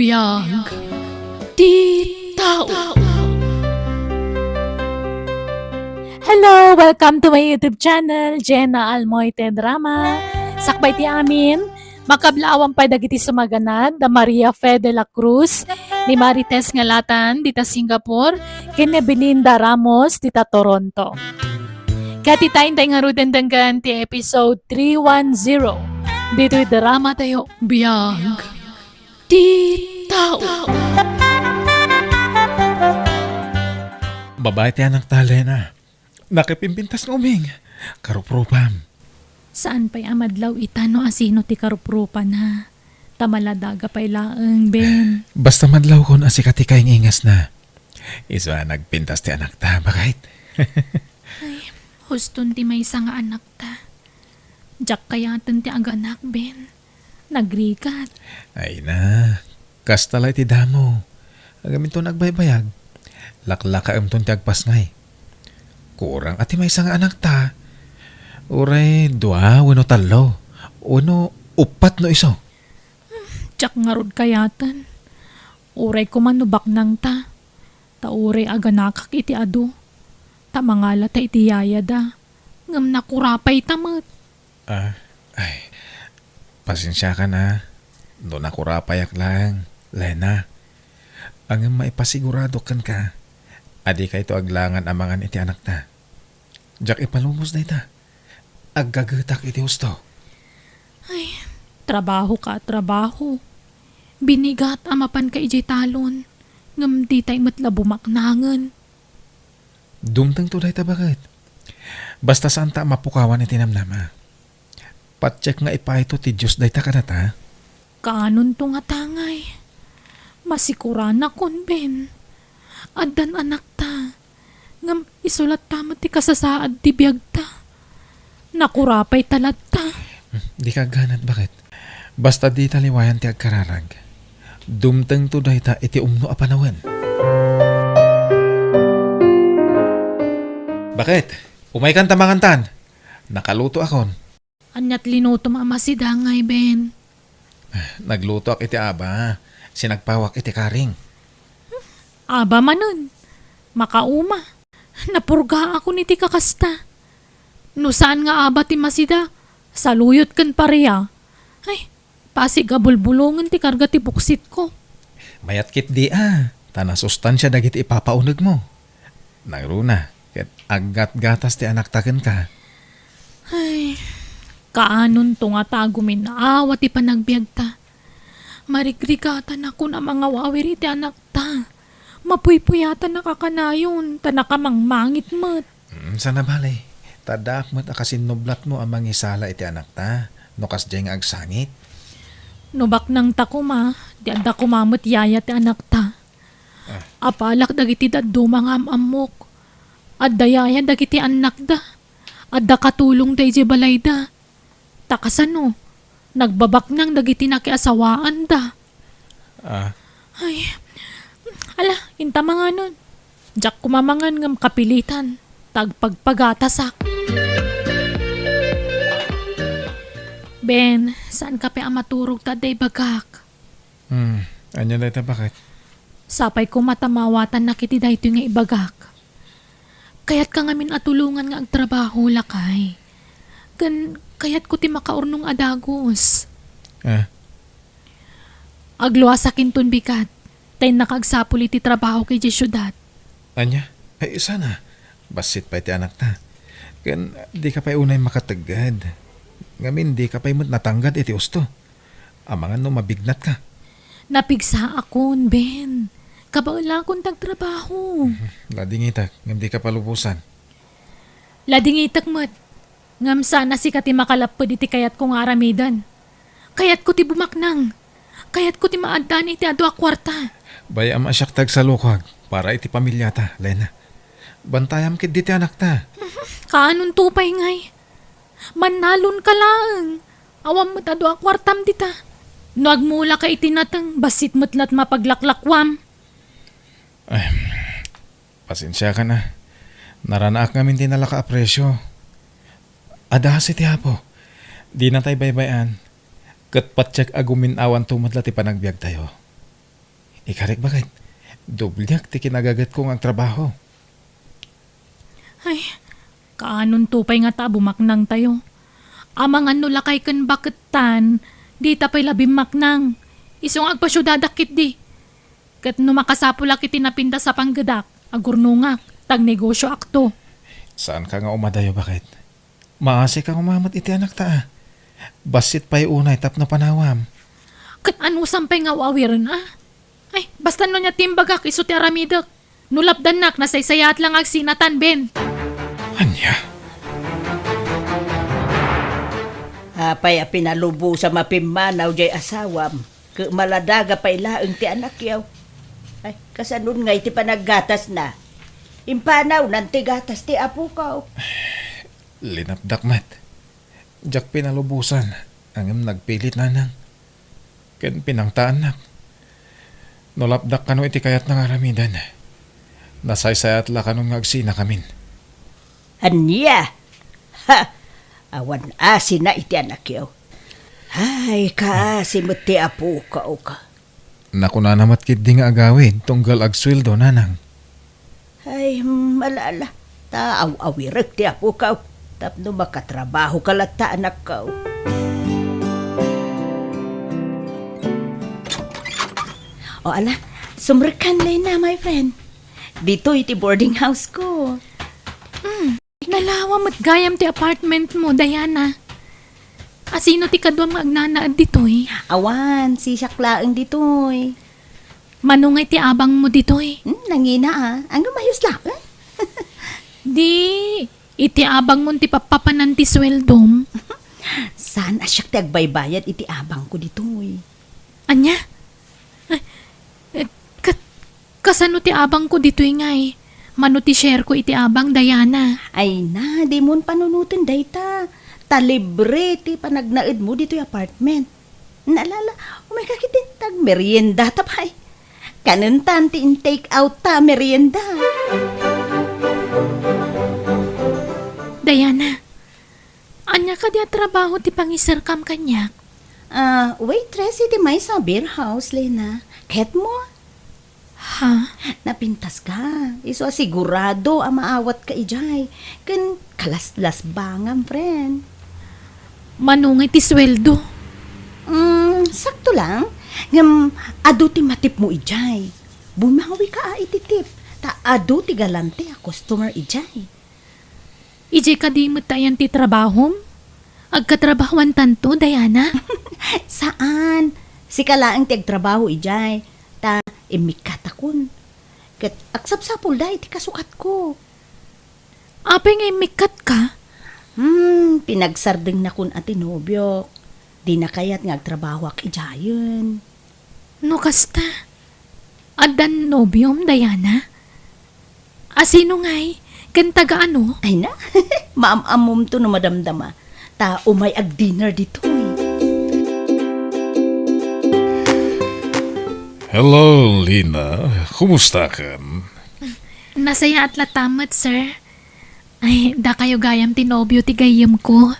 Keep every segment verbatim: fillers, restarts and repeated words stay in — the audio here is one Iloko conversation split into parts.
Biag ti tao. Hello! Welcome to my YouTube channel, Jenna Almoite Drama. Sakbay ti amin, makablaawam pay dagiti sumaganad, da Maria Fe de la Cruz, ni Marites Ngalatan, dita Singapore, ken ni Belinda Ramos, dita Toronto. Ket ita intay ngaruden denggen ti episode three one zero. Ditoy drama tayo, Biag ti tao. Babae ti anakta, Lena. Nakipimpintas nga uming. Karuprupam. Saan pay a madlaw ita no asino ti karuprupana? Ta maladaga pay laeng, Ben. Basta madlawkon a sika ti kaingingasna. Isu a nagpintas ti anakta, baket. Ay, huston ti maysa nga anakta. Diak kayaten ti aganak, Ben. Nagrigat. Ay na, kasta la iti damo. Ngamin ton agbaybayag, laklakaemton ti agpasngay. Kurang a ti maysa nga anakta. Uray dua wenno tallo, wenno uppat no isu. Diak ngarud kayaten. Uray koma no baknangta. Ta uray aganakak iti adu. Ta mangalata iti yayada. Ngem nakurapayta met. Ah, ay, pasensiakan a. No nakurapayak laeng, Lena. Ngem maipasigurado kenka a dikayto aglangan a mangan iti anakta. Diak ipalubos dayta. Aggagetak iti husto. Ay, trabaho ka, trabaho. Binigat a mapanka idiay talon, ngem ditay met la bumaknangen. Dumtengto dayta, baket. Basta saanta a mapukawan iti namnama. Patiek nga ipayto ti Dios dayta kadata. Kaanonto nga tangay. Masikuranakon, Ben. Addan anakta. Ngem isu latta met ti kasasaad ti biagta. Nakurapayta latta. Dika agganat, baket. Basta dita liwayan ti agkararag. Dumtengto dayta iti umno a panawen. Baket, umaykan ta mangantan. Nakalutoakon. Aniat linutom a masidangay, Ben? Naglutoak iti aba. Sinagpawak iti karing. Aba manen. Makauma. Napurgaakon iti kakasta. No saan nga aba ti masida, saluyot ken paria. Ay, pasig a bulbulongen ti karga ti buksitko. Mayat ketdi a, ta nasustansia dagiti ipapaunegmo. Nangruna, ket aggatgatas ti anakta kenka. Ay, kaanonto nga ta aguminnawa ti panagbiagta. Marigrigatanakon a mangawawir iti anakta. Mapuypuyatanak a kanayon, ta nakamangmangit met. Mm, sana bale, ta addaak met a kasinnublatmo a mangisala iti anakta, no kasdiay nga agsangit. No baknangta koma, di adda koma met yaya ti anakta. Ah. Apalak dagiti dadduma nga am-ammok. Adda yaya dagiti annakda. Adda katulongda idiay balayda. Ta kasano, nagbabaknang dagiti nakiasawaanda. Ah. Ay, ala, inta manganon. Diak koma mangan ngem kapilitan, ta agpagpagatasak. Ben, saanka pay a maturog ta adda ibagak? Hmm, ania dayta, baket? Sapay koma ta maawatannak iti daytoy nga ibagak. Kayatka ngamin a tulongan nga agtrabaho, lakay. Ken kayatko ti makaurnong a dagus. Ah. Agluasak inton bigat, ta innaka agsapul iti trabahok idiay siudad. Ania? Ay, sana. Bassit pay ti anakta. Ken dika pay unay makategged. Ngamin, dika pay met natanggad iti husto. Amangan no mabignatka. Napigsaakon, Ben. Kabaelakon ti agtrabaho. Mhm. Ladingitek, ngem dika palubosan. Ladingitek met. Ngem saan a sika ti makalapped iti kayatko nga aramiden. Kayatko ti bumaknang. Kayatko ti maaddaan iti adu a kuarta. Bay-am a siak ti agsalukag para iti pamiliata, Lena. Bantayam ketdi ti anakta. Mhm. Kaanonto pay ngay? Mannalonka laeng. Awan met adu a kuartam dita. No agmulaka iti nateng, bassit met la't mapaglaklakuam. Ay, pasensiakan a. Naranaak ngamin ti nalaka a presio. Adda kasi ti Apo. Dinatay baybay-an. Ket patiek a gumin-awanto met la ti panagbiagtayo. Ikarik, baket, dobliak ti kinagagetko nga agtrabaho. Ay, kaanonto pay ngata a bumaknangtayo? Amangan no lakay ken bakettan, dita pay la bimmaknang. Isu nga agpasiudadak ketdi. Ket no makasapulak iti napintas a panggedak, agurnongak, ta agnegosioakto. Saanka nga umadayo, baket? Maasika nga umamat iti anakta, a. Bassit pay unay tapno panawam. Ket anusam pay nga aw-awiren, a? Ay, basta no nia ti imbagak, isu ti aramidek. No lapdannak, nasaysayaat la nga agsinatan, Ben. Ania? Apay a pinalubosam a pimmanaw jay asawam? Ket maladaga pay laeng ti anakyo. Ay, kasanon ngay ti panaggatasna? Impanawnan ti gatas ti apokaw. Linapdak met. Diak pinalubosan, ngem nagpilit, nanang. Ken pinangtaannak. No lapdak kano iti kayatna nga aramiden, nasaysayaat la kanon nga agsinakamin. Ania? Ha! Awan asina iti anakyo. Ay, kaasi met ti apokaw ka. Nakunana met ketdi nga agawid tunggal agsueldo, nanang. Ay, hmm, ala, ala. Ta aw-awirek ti apokaw tapno makatrabahoka latta, anakkaw. O, ala, sumrekkan, Lena, my friend. Ditoy ti boarding house ko. Hmm, nalawa met gayam ti apartment mo, Diana. Asino ti kaduam nga agnanaed ditoy? Awan, sisiak laeng ditoy. Mano ngay ti abang mo ditoy? Hmm, nangina, a. Ngem ayos laeng. Di, iti abang mo ti pappapanan ti sueldom. Saan a siak ti agbaybayad iti abang ko ditoy? Ania? Eh, eh, kat-, kasano ti abang ko ditoy ngay? Mano ti share ko iti abang, Diana? Ay na, dimon panunoten dayta. Ta libre ti panagnaed mo ditoy apartment. Naalala, umay ka ketdi ta agmeriendata pay. Kanentan ti in-take out ta merienda. Diana, ania kadi a trabaho ti pangiserkam kaniak? Ah, waitress iti maysa a beer house, Lena. Ket mo? Ha? Napintaska. Isu a sigurado a maawatka idiay. Ken kalaslasbangam, friend. Mano ngay ti sueldo? Mm, sakto lang. Ngem adu ti matipmo idiay. Bumawika a iti tip. Ta adu ti galante a customer idiay. Idiay kadi met ta ayan ti trabahom? Agkatrabahoantanto, Diana? Saan. Sika laeng ti agtrabaho idiay. Ta immikkatakon. Ket agsapsapulda iti kasukatko. Apay nga immikkatka? Hmm, pinagsardengnakon a ti nobiok. Dina kayat nga agtrabahoak idiayen. No kasta, addan nobiom, Diana? Asino ngay? Ken taga ano? Ay na, maam-ammomto no madamdama. Ta umay ag-dinner ditoy. Hello, Lina. Kumustakan? Nasayaat latta met, sir. Ay, dakayo gayam ti nobio ti gayyemko.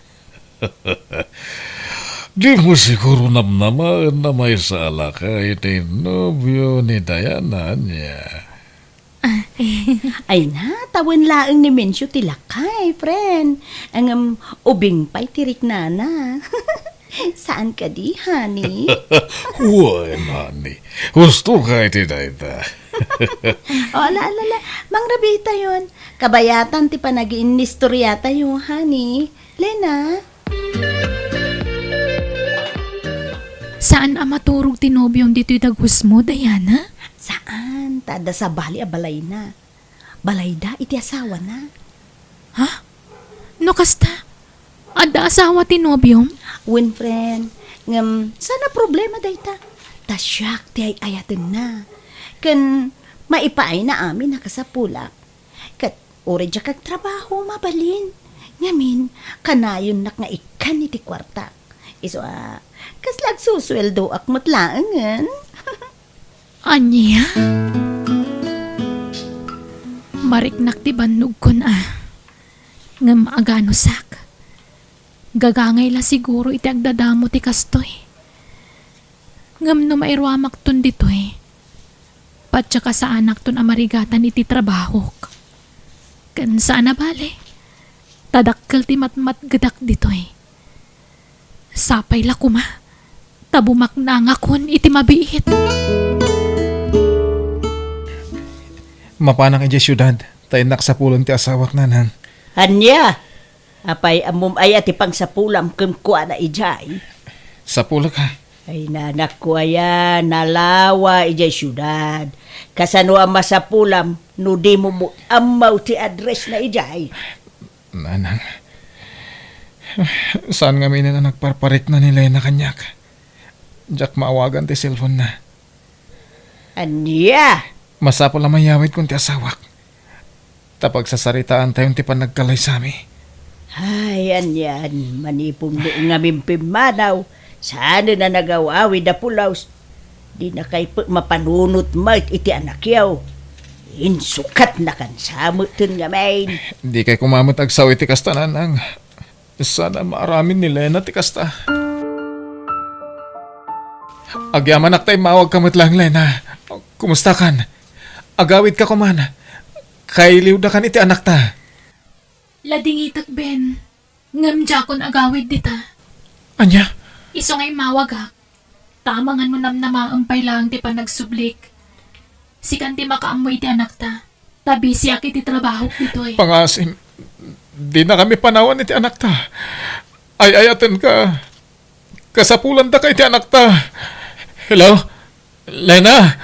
Dimo siguro namnamaen a maysa a lakay ti nobio ni Diana, ania? Ah, eh. Ay na, tawen laeng ni Mencio ti lakay, friend. Ngem ubing pay ti riknana. Saan kadi, honey? Wen, honey. Husto ka iti dayta. O, ala, ala, ala. Mangrabiitayon. Kabayatan ti panagiinnistoriatayo, honey. Lena? Saan a maturog ti nobiom ditoy dagus mo, Diana? Saan, ta adda sabali a balayna. Balayda iti asawana. Ha? No kasta, adda asawa ti nobiom? Wen, friend. Ngem, saan a problema dayta. Ta siak ti ay-ayatenna. Ken, maipaayna amin a kasapulak. Ket uray diak agtrabaho, mabalin. Ngamin, kanayonnak nga ikkan iti kuartak. Isu a, kasla agsusueldoak met laengen. Ania? Mariknak ti bannogkon a. Ngem aganusak. Gagangay la siguro iti agdadamo ti kastoy. Ngem no mairuamakton ditoy, Patsa kasaanakton a marigatan iti trabahok. Ken saan a bale, ta dakkel ti matmatgedak ditoy. Sapay la koma ta bumaknangakon iti mabiit. Mapanak idiay siudad, ta innak sapulen ti asawak, nanang. Ania? Apay, ammom aya ti pangsapulam kenkuana idiay? Sapulek, ha? Ay, nanakko aya, nalawa idiay siudad. Kasano a masapulam no dimo met ammo ti address na idiay? Nanang, saan ngamin a nagparparikna ni Lena kaniak. Diak maawagan ti cellphone na. Ania? Masapul a mayawidkon ti asawak, ta pagsasaritaantayon ti panagkalaysami. Ay, anian, manipun met ngamin pimmanaw, saanen a nagaw-awid a pulos. Dinakay pek mapanunot met iti anakyo. Insukatnakan sa meten ngamin. Dikay koma met agsao iti kasta, nanang. Saan a maaramid ni Lena ti kasta. Agyamanak ta immawagka met laeng, Lena. Kumustakan? Agawidka koman. Kailiwdakan iti anakta. Ladingitek, Ben. Ngem diakon agawid dita. Ania? Isu nga immawagak. Ta amangan mo namnamaem pay laeng ti panagsublik. Sikan ti makaammo iti anakta. Ta bisiak iti trabahok ditoy. Pangasim, dinakami panawan iti anakta. Ay-ayatenka. Kasapulandaka iti anakta. Hello? Lena?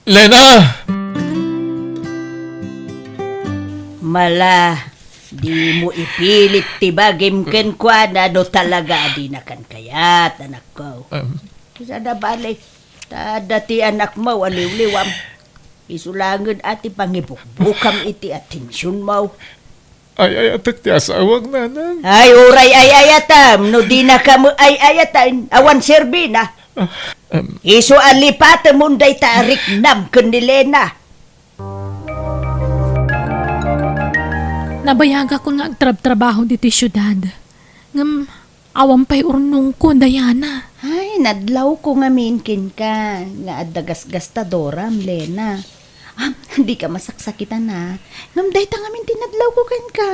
Lena! Mala, dimo ipilit ti bagim kenkuana no talaga a dinakan kayat, anakko. Em. Saan a bale, ta adda ti anakmo a liwliwam. Isu laengen a ti pangibukbukam iti atensionmo. Ay-ayatek ti asawak, nanang. Ay, uray ay-ayatam no dinaka met ay-ayatan, awan serbina. Ah, em. Isu a lipatemon dayta a riknam ken ni Lena. Nabayagakon nga agtrabtrabaho ditoy siudad. Ngem awan pay urnongko, Diana. Ay, nadlawko ngamin kenka nga adda gasgastadoram, Lena. Ah, dika masaksakitan, a. Ngem dayta ngamin ti nadlawko kenka.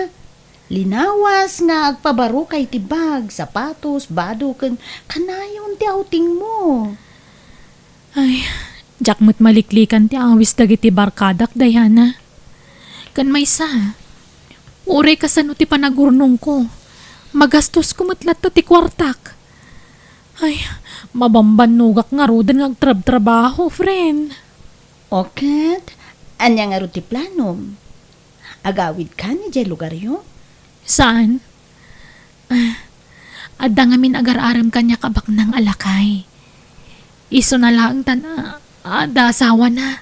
Linawas nga agpabaroka iti bag, sapatos, bado, ken kanayon ti outingmo. Ay, diak met maliklikan ti awis dagiti barkadak, Diana. Ken maysa, uray kasano ti panagurnongko, magastosko met latta ti kuartak. Ay, mabambannogak ngaruden nga agtrabtrabaho, friend. O ket, ania ngarud ti planom? Agawidka idiay lugaryo? Saan? Ah, adda ngamin agar-arem kaniak a baknang a lakay. Isuna laeng ta adda asawana.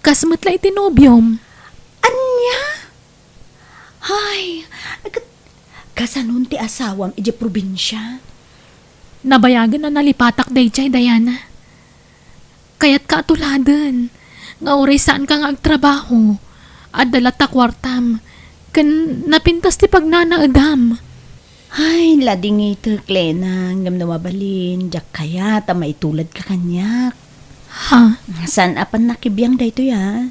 Kas met la iti nobiom. Ania? Ay, ket kasanon ti asawam idiay probinsia? Nabayagen a nalipatak daydiay, Diana. Kayatka a tuladen nga uray saanka nga agtrabaho, adda latta kuartam, ken napintas ti pagnanaedam. Ay, ladingitek, Lena, ngem no mabalin, diak kayat a maituladka kaniak. Ha? Saan a pannakibiang daytoy, a.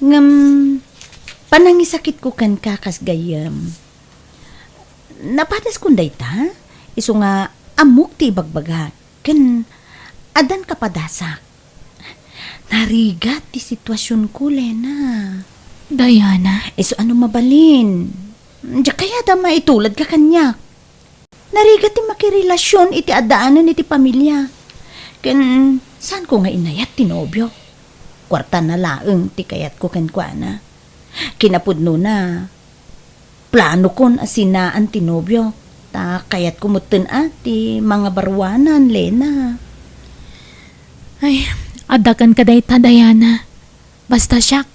Ngem, panangisakitko kenka kas gayyem. Napadaskon dayta, isu nga ammok ti ibagbagak. Ken addan kapadasak. Narigat ti situasionko, Lena. Diana. Isu a no mabalin, diak kayat a maituladka kaniak. Narigat ti makirelasion iti addaanen iti pamilia. Ken saanko nga inayat ti nobiok. Kuartana laeng ti kayatko kenkuana. Kinapudnona, planokon a sinaan ti nobiok, ta kayatko metten a ti mangabaruanan, Lena. Ay, adda kenka dayta, Diana. Basta siak,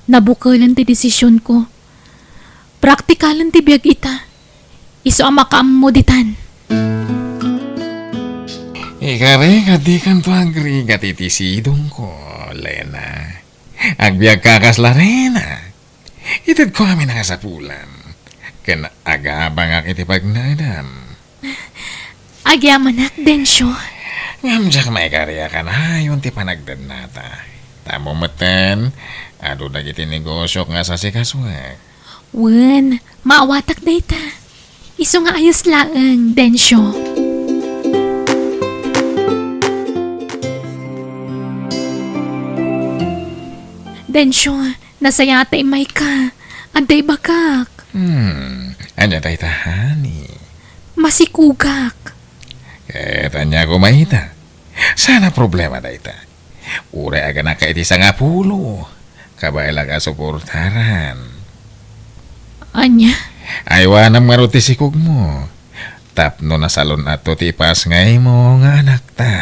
nabukelen ti desisionko. Praktikalen ti biag ita. Isu a makaammo ditan. Ikari, dikanto agrigat iti sidongko, Lena. Agbiagka kas Lorena. Itedko amin a kasapulam. Ken agabangak iti pagnaedam. Agyamanak, Dencio. Ngem diak maikari a kanayon ti panagdennata. Ammom metten, adu dagiti negosiok nga sasikasoek. Wen, maawatak dayta. Isu nga ayos laeng, Dencio. Dencio, nasayaat ta immayka. Adda ibagak. Hmm, ania dayta, honey? Masikugak. Ket ania koma ita? Saan a problema dayta. Uray aganaka iti sangapulo, kabaelak a suportaran. Ania? Aywanam ngarud ti sikugmo. Tapno nasalun-atto ti ipasngaymo nga anakta.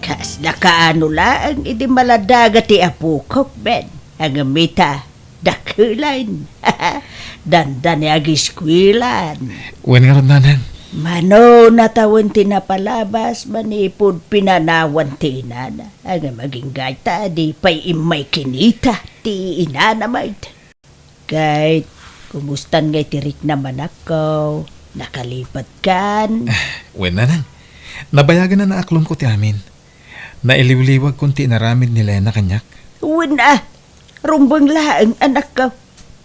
Kasla kaano laeng idi maladaga ti apok, Ben? Ngem ita, dakelan. Dandani agiskuelan. Wen ngarud, nanang. Mano natawen ti napalabas manipud pinanawan ti inana. Ngem agingga ita, di pay immay kinita ti inana met. Ket, kumustan ngay ti riknam, anakko? Nakalipatkan? Wen, nanang. Nabayagen a naaklonko ti amin. Nailiwliwagkon ti inaramid ni Lena kaniak. Wen a, rumbeng laeng, anakko.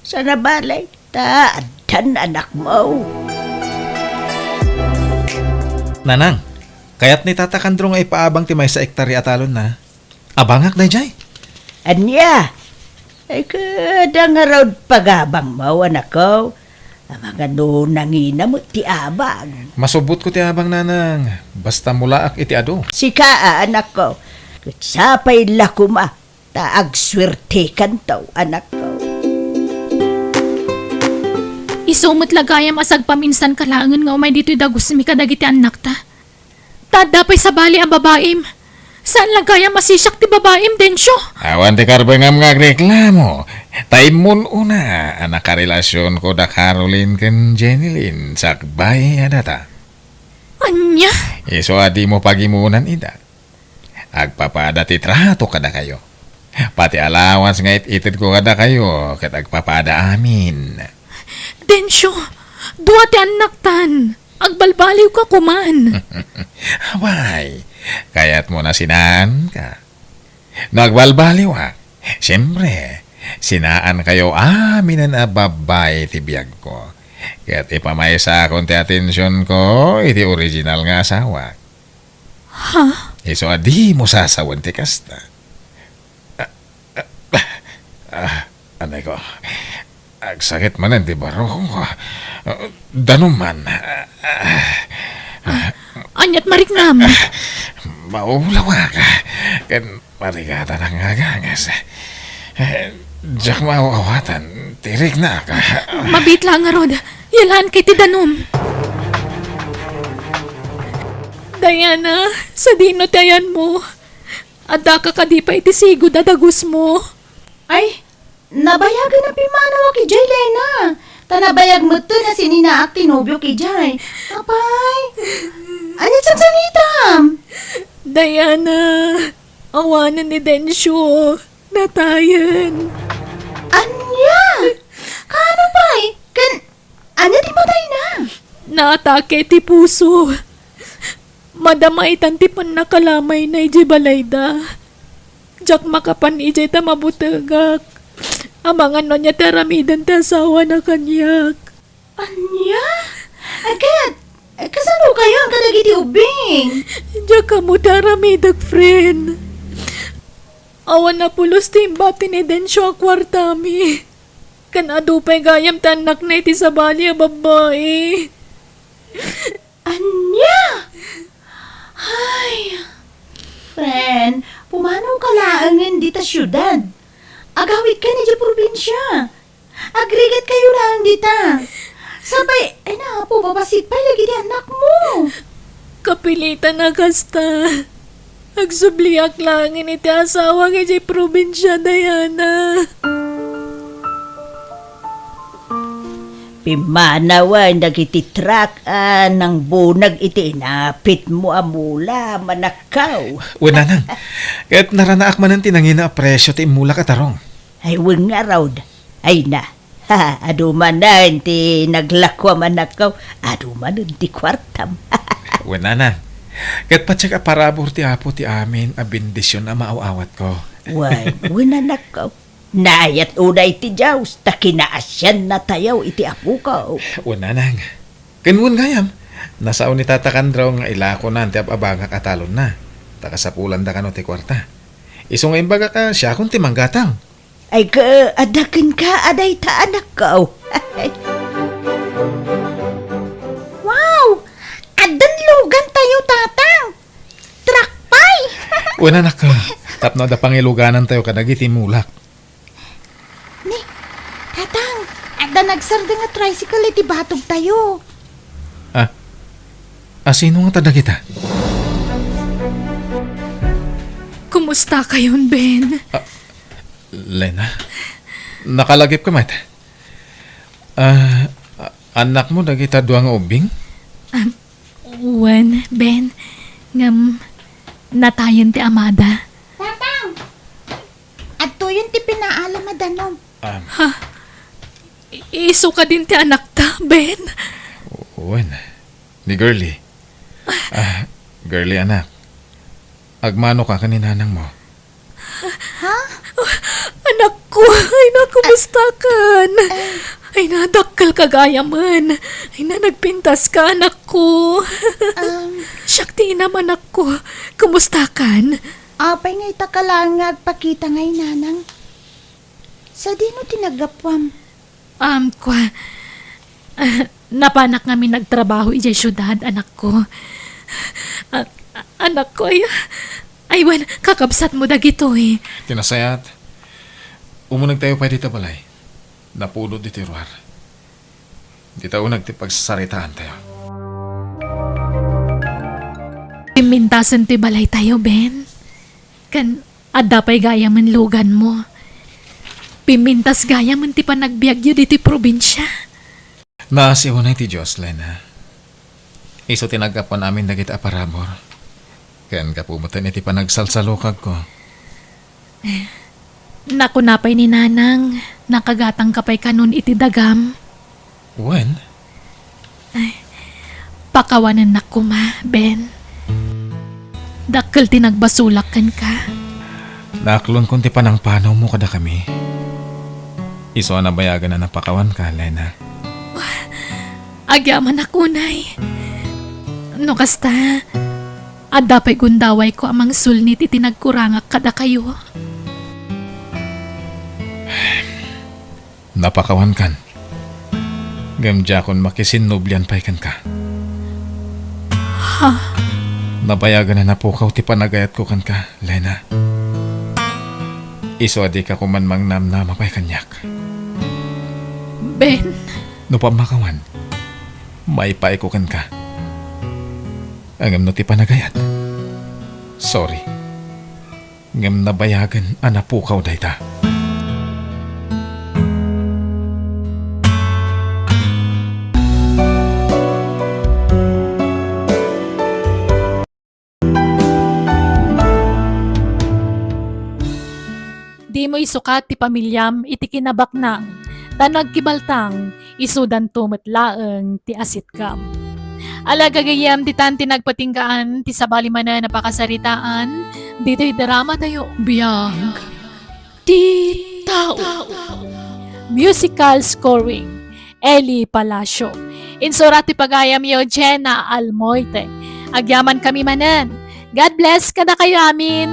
Saan a bale, ta addan anakmo. Nanang, kayat ni Tata Kandro nga ipaabang ti maysa a ektarya a talonna. Abangak daydiay. Ania? Ay, kada ngarud pagabangmo, anakko. Amangan no nangina met ti abang. Masubbotko ti abang, nanang. Basta mulaak iti adu. Sika a, anakko. Ket sapay la koma, ta agsuertekanto, anakko. Isu met la gayam a sagpaminsanka laengen nga umay ditoy dagusmi kadagiti annakta. Ta adda pay sabali a babaim. Saan la gayam a sisiak ti babaim, Dencio? Awan ti karbengam nga agreklamo. Ta immun-una a nakarelasionko da Caroline ken Jenilyn sakbay a data. Ania? Isu a dimo pagimunan ida. Agpapada ti trato kadakayo. Pati allowance nga it-itedko kadakayo ket agpapada amin. Dencio, dua ti annaktan. Agbalbaliwka koman. Abay, kayatmo a sinaanka? No agbalbaliwak, siempre, sinaankayo aminen a babbai ti biagko. Ket ipamaysakon ti atensionko iti original nga asawak. Ha? Isu a dimo sasawen ti kasta. Ah, ah, ah, anay ko. Agsakit manen ti barukongko. Ah, danum man. Ah, ah, ah. Aniat mariknam? Maulawak. Ken marigatan nga aganges. Eh, diak maawatan. Tiriknak. Mabiit la ngarud. Yalaan kay ti danum. Diana, sadino ti ayanmo? Addaka kadi pay iti sigud a dagusmo? Ay, nabayagen a pimmanaw idiay, Lena. Ta nabayag metten a sininaak ti nobiok idiay. Apay, ania ti sangsangitmo? Diana, awanen ni Dencio. Natayen. Ania? Kaano pay? Ken ania ti patayna? Naatake ti puso. Madama itan ti pannakalamayna idiay balayda. Diak makapan idiay ta mabutegak. Amangan no ania ti aramiden ti asawana kaniak. Ania? Ket, kasanokayon kadagiti ubbing? Diak ammo ti aramidek, friend. Awan a pulos ti imbati ni Dencio a kuartami. Ken adu pay gayam ti annakna iti sabali a babbai. Ania? Ay, friend, pumanawka laengen dita siudad. Agawidka idiay probinsia. Agrigatkayo laeng dita. Sapay, ay, Apo, babassit pay dagiti annakmo. Kapilitan a kasta. Agsubliak laeng iti asawak idiay probinsia, Diana. Pimmanawen dagiti truck a nangbunag iti inapitmo a mula, manakkaw. Wen, nanang. Ket naranaak manen ti nangina a presio ti immulak a tarong. Ay, wen ngarud. Ay na, Ha, adu manen ti naglakuam, anakko. Adu manen ti kuartam. Wen, nanang. Ket patiek a parabur ti Apo ti amin a bendision a maaw-awatko. Wen, wen, anakko. Naayat unay ti Dios ta kinaasiannatayo iti apoko. Wen, nanang. Ken wen gayam, nasao ni Tata Kandraw nga ilakonan ti ab-abagak a talonna, ta kasapulanda kano ti kuarta. Isu nga imbagak a siakon ti manggatang. Ay, ka, adda kenka a dayta, anakko. Wow! Addan lugantayo, Tatang! Trakpay! Wen, anakko, tapno adda pangiluganantayo kadagiti mulak. Ni, Tatang, adda nagsardeng a tricycle iti batogtayo. Ah, asino ngata dagita? Kumusta kayon, Ben? Ah, Lena, nakalagipka met? Ah, a-, annakmo dagita dua nga ubbing? Ah, wen, Ben. Ngem, natayen ti amada. Tatang! Adtoyen ti pinaalam a danum. Ah. Ha? I-, isu kadin ti anakta, Ben? Wen, ni Girlie. Ah, Girlie, anak. Agmanoka ken ni nanangmo. Ha? Anakko, ay, nakumustakan? Ay, nadakkel ka gayamen. Ay, na, nagpintas ka, anakko. Um, Siak ti inam, anakko. Kumustakan? Apay nga ita ka laeng nga agpakita nga inanang? Sadino ti naggapuam? Um, kua, ah, napanak ngamin agtrabaho idiay siudad, anakko. Ah, ah, anakko, ay, ay, wen, kakabsatmo dagitoy. Ti nasayaat, umunegtayo pay dita balay. Napudot ditoy ruar. Dita uneg ti pagsasaritaantayo. Pimmintasen ti balaytayo, Ben. Ken adda pay gayamen luganmo. Pimmintas gayamen ti panagbiagyo ditoy probinsia. Naasiw unay ti Dios, Lena. Isu ti naggapuan amin dagiti a parabur. Ken gapu metten iti panagsalsalukagko. Nakuna pay ni Nanang, nakagatangka pay kanon iti dagam. Wen? Ay, pakawanennak koma, Ben. Dakkel ti nagbasolak kenka. Naaklonkon ti panangpanawmo kadakami. Isu a nabayagen a napakawanka, Lena. Agyamanak unay. No kasta, adda pay gundawayko a mangsulnit iti nagkurangak kadakayo. Napakawankan. Ngem diakon makisinnublian pay kenka. Ha? Nabayagen a napukaw ti panagayatko kenka, Lena. Isu a dika koma mangnamnama pay kaniak. Ben. No pammakawan, maipaayko kenka. Ngem no ti panagayat, sorry. Ngem nabayagen a napukaw dayta. Dimo isukat ti pamiliam iti kinabaknang, ta nagkibaltang, isudanto met laeng ti asitkam. Ala, gagayyem, ditan ti nagpatinggaan ti sabali manen a pakasaritaan ditoy dramatayo. Biag ti tao. Musical scoring, Eli Palacio. Insurat ti pagayamyo, Jenna Almoite. Agyamankami manen. God bless kadakayo amin.